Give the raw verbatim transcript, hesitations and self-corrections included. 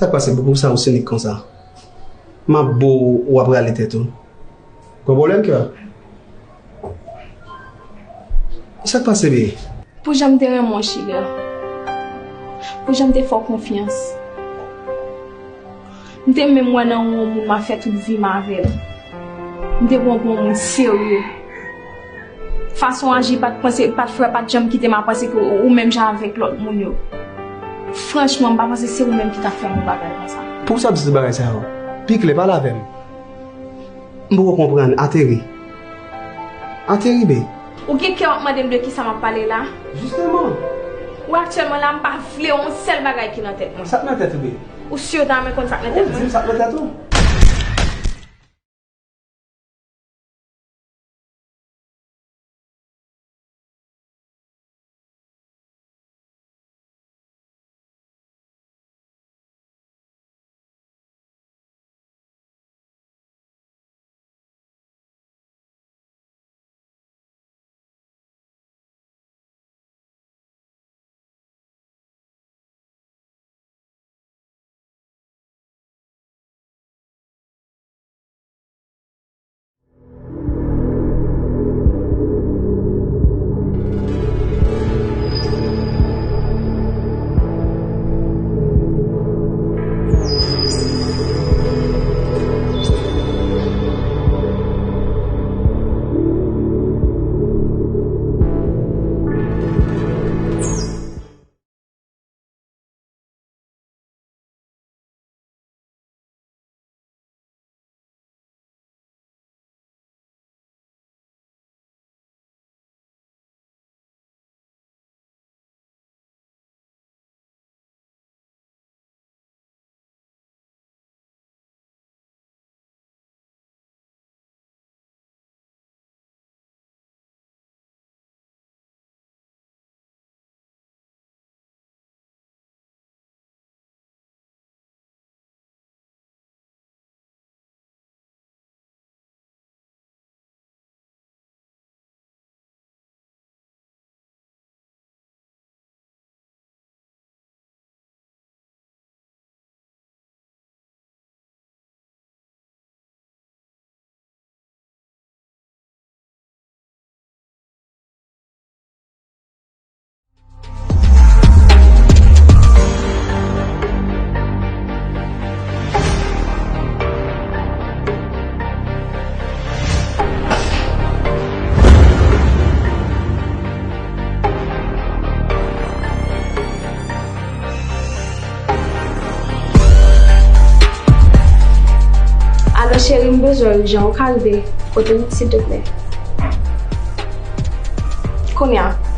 Sa k pase, pou sa ou sinik konsa? M ap bo w, w ap rale tèt ou. Gwo pwoblèm, kè? Sa k pase, bebe? Pou jan m te renmen w, Chilè. Pou jan m te fè w konfyans. M te menm wè nan yon moun m ap fè tout vi m avè l. M te pran w pou yon moun serye. Fason w aji pa t panse, pa t fè, pa t janm kite m a panse ke ou, ou menm jan avèk lòt moun yo. Franchman, m pa panse se ou menm ki t ap fè m yon bagay konsa. Pou sa m di tout bagay sa yo? Pi klè, pale avè m. M poko konprann, ateri. Ateri, be. Ou gen kè w ap mande m de kisa m ap pale la? Jisteman. Ou aktyèlman la, m pa vle yon sèl bagay ki nan tèt mwen. Sa k nan tèt ou, be? Ou si w ta renmen konn sa k nan tèt mwen? Ou di m sa k nan tèt ou. Alo, cheri, m bezwen w ijan. Ou ka rive kote m, silteplè? Kounye a.